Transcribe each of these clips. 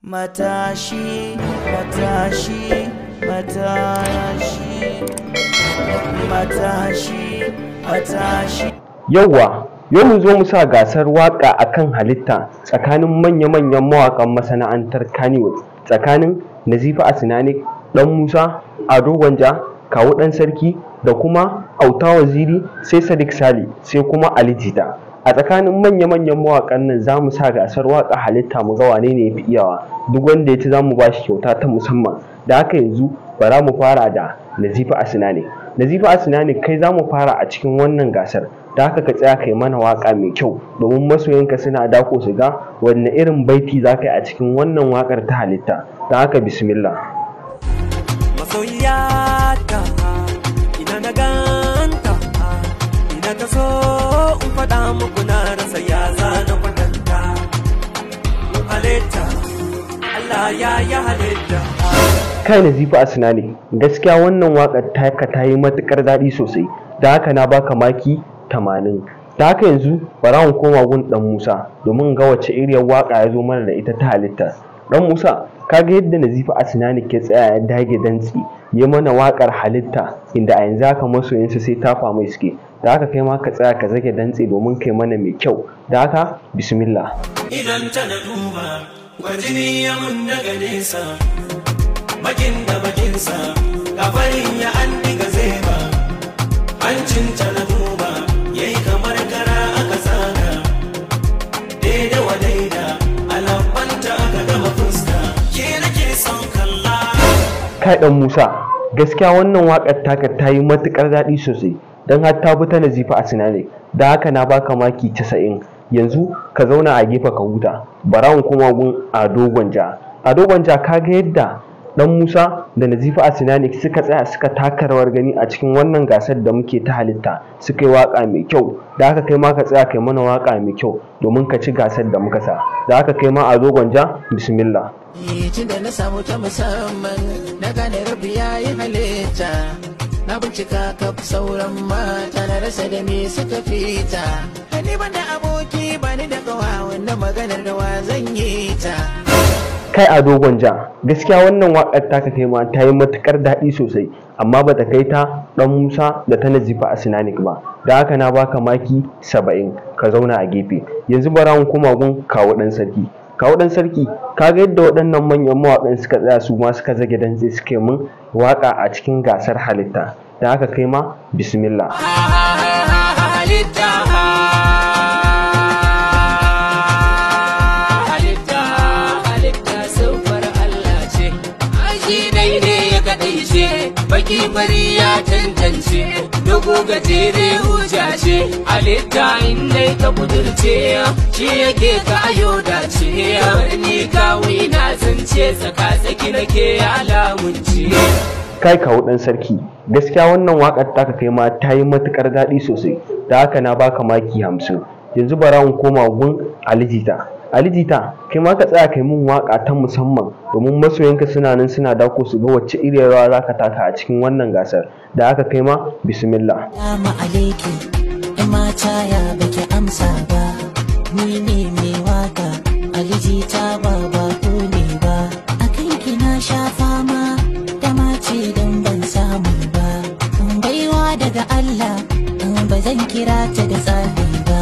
Matashi, matashi, matashi, matashi, matashi. Yauwa, yau mun zo mu sa gasar waƙa akan halitta tsakanin manya-manyan mawaƙan masana'antar Kannywood, tsakanin Nazifi Asnanic, Ɗan Musa, Ado Gwanja, Kawu Ɗan Sarki da kuma Auta Waziri, sai Sadiq Sale, sai kuma Ali Jita. A tsakanin manya-manyan mawaƙan nan za mu sa gasar waƙa halitta mu ga wane ne ya fi iyawa. Duk wanda ya ci za mu ba shi kyauta ta musamman. Da haka yanzu bara mu fara da Nazifi Asnanic. Nazifi Asnanic, kai za mu fara a cikin wannan gasar. Da haka ka tsaya ka yi mana waƙa mai kyau domin masoyanka suna dako su ga wanne irin baiti za ka yi a cikin wannan waƙar ta halitta. Da haka bismillah. Masoyiyata, ina na ganta, ina ta so in faɗa muku na rasa ya zana kwatanta. Halitta, Allah ya yi halitta. Kai Nazifi Asnanic, gaskiya wannan waƙar taka ta yi matuƙar daɗi sosai. Da haka na baka maki 80. Da haka yanzu bara mu koma gun Ɗan Musa domin ga wacce iriyar waƙa ya zo mana da ita ta halitta. Ɗan Musa, ka ga yadda Nazifi Asnanic ya tsaya ya dage dantse ya mana waƙar halitta, inda a yanzu haka masoyansa sai tafa mai suke. Da haka kai ma ka tsaya ka zage dantse domin kai mana mai kyau. Da haka bismillah. Idan ta na duba, kwarjini ya mun daga nesa, bakin da bakinsa, kafarin ya an diga zeba, hancin ta na duba, yayi kamar kara aka tsaga, daida wa daida, alabanta aka gama fuska, ke nake son kalla. Kai Ɗan Musa, gaskiya wannan waƙar taka ta yi matuƙar daɗi sosai, don har ta bi ta Nazifi Asnanic. Da haka na baka maki 90. Yanzu ka zauna a gefe ka huta. Bara mu koma gun Ado Gwanja. Ado Gwanja, ka ga yadda Ɗan Musa da Nazifi Asnanic suka tsaya suka taka rawar gani a cikin wannan gasar da muke ta halitta, suka yi waƙa mai kyau. Da haka kai ma ka tsaya kai mana waƙa mai kyau domin ka ci gasar da muka sa. Da haka kai ma Ado Gwanja, bismillah. Tun da na samu ta musamman, na gane rabi ya yi halitta. Na bincika kaf sauran mata, na rasa da me suka fita. Ni ban da aboki, ba ni da kawa, wannan maganar da wa zan yi ta. Kai Ado Gwanja, gaskiya wannan waƙar taka kai ma ta yi matuƙar daɗi sosai, amma ba ta kai ta Ɗan Musa da ta Nazifi Asnanic ba. Da haka na baka maki 70, ka zauna a gefe. Yanzu bara mu koma gun Kawu Ɗan Sarki. Kawu Ɗan Sarki, ka ga yadda waɗannan manyan mawaƙan suka tsaya su ma suka zage dantse suka yi min waƙa a cikin gasar halitta. Da haka kai ma bismillah. Halitta, halitta, halitta siffar Allah ce, shi dai ne ya kaɗaice, baki fari ya tantance, dugu gajere hujja ce, halitta in dai ka kudurce, shi yake ka ayo dace, kamar ni kawu na zance, tsaka tsaki nake alamunce. Kai Kawu Ɗan Sarki, gaskiya wannan waƙar taka kai ma ta yi matuƙar daɗi sosai. Da haka na baka maki 50. Yanzu bara mu koma gun Ali Jita. Ali Jita, kai ma ka tsaya kai mun waƙa ta musamman domin masoyanka suna nan suna dako su ga wacce iriyar rawa za ka taka a cikin wannan gasar. Da haka kai ma bismillah. Salamu alaikum, ‘yan mata ya baki amsa ba, ni ne mai waka, Ali Jita ba bako ne ba, a kanki na sha fama, dama ce don ban samu ba, baiwa daga Allah, ba zan kira ta da tsafi ba.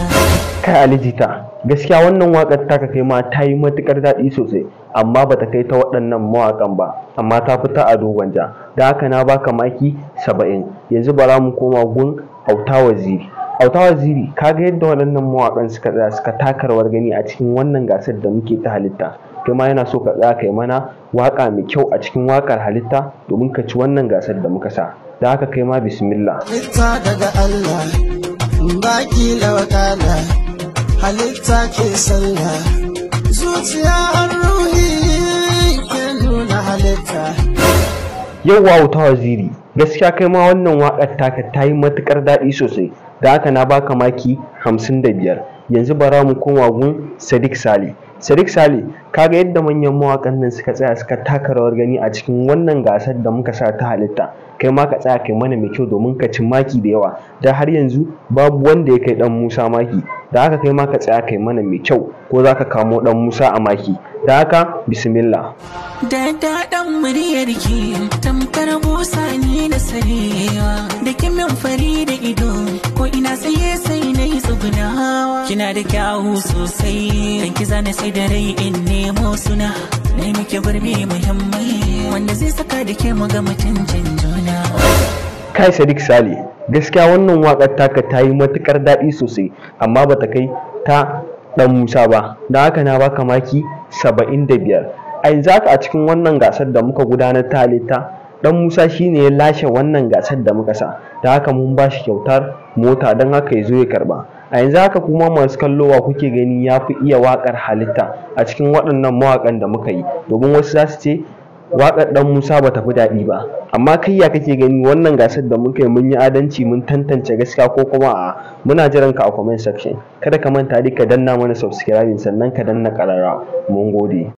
Kai Ali Jita, gaskiya wannan waƙar taka kai ma ta yi matuƙar daɗi sosai, amma ba ta kai ta waɗannan mawaƙan ba, amma ta fi ta Ado Gwanja. Da haka na baka maki 70. Yanzu bara mu koma gun Auta Waziri. Auta Waziri, ka ga yadda waɗannan mawaƙan suka tsaya suka taka rawar gani a cikin wannan gasar da muke ta halitta. Kai ma yana so ka tsaya kai mana waƙa mai kyau a cikin waƙar halitta domin ka ci wannan gasar da muka sa. Da haka kai ma bismillah. Halitta daga Allah, baki lawakala, halitta ke sallah, zuciya har ruhi ke nuna halitta. Yauwa Auta Waziri, gaskiya kai ma wannan waƙar taka ta yi matuƙar daɗi sosai. Da haka na baka maki 55. Yanzu bara mu koma gun Sadiq Sale. Sadiq Sale, ka ga yadda manyan mawaƙan nan suka tsaya suka taka rawar gani a cikin wannan gasar da muka sa ta halitta. Kai ma ka tsaya kai mana mai kyau domin ka ci maki da yawa. Da har yanzu babu wanda ya kai Ɗan Musa maki. Da haka kai ma ka tsaya kai mana mai kyau ko za ka kamo Ɗan Musa a maki. Da haka bismillah. Da daɗan muryarki tamkar busa ni na sarewa, da kimin fari da ido ko ina saye sai na yi tsugunawa. Kina da kyawu sosai kan ki zana sai da rai in nemo suna na yi muke gurbi muhimmai wanda zai saka da ke mu ga mutuncin juna. Kai Sadiq Sale, gaskiya wannan waƙar taka ta yi matuƙar daɗi sosai, amma bata kai ta Ɗan Musa ba. Don haka na baka maki 75. A yanzu haka a cikin wannan gasar da muka gudanar ta halitta, Ɗan Musa shine ya lashe wannan gasar da muka sa. Don haka mun ba shi kyautar mota, don haka ya zo ya karɓa. A yanzu haka kuma masu kallowa kuke gani ya fi iya waƙar halitta a cikin waɗannan mawaƙan da muka yi, domin wasu za su ce waƙar Ɗan Musa ba ta fi daɗi ba. Amma kai ya kake gani wannan gasar da muka yi, mun yi adalci mun tantance gaskiya ko kuma a'a? Muna jiran ka a comment section. Kada ka manta dai ka danna mana subscribing sannan ka danna ƙararrawa. Mun gode.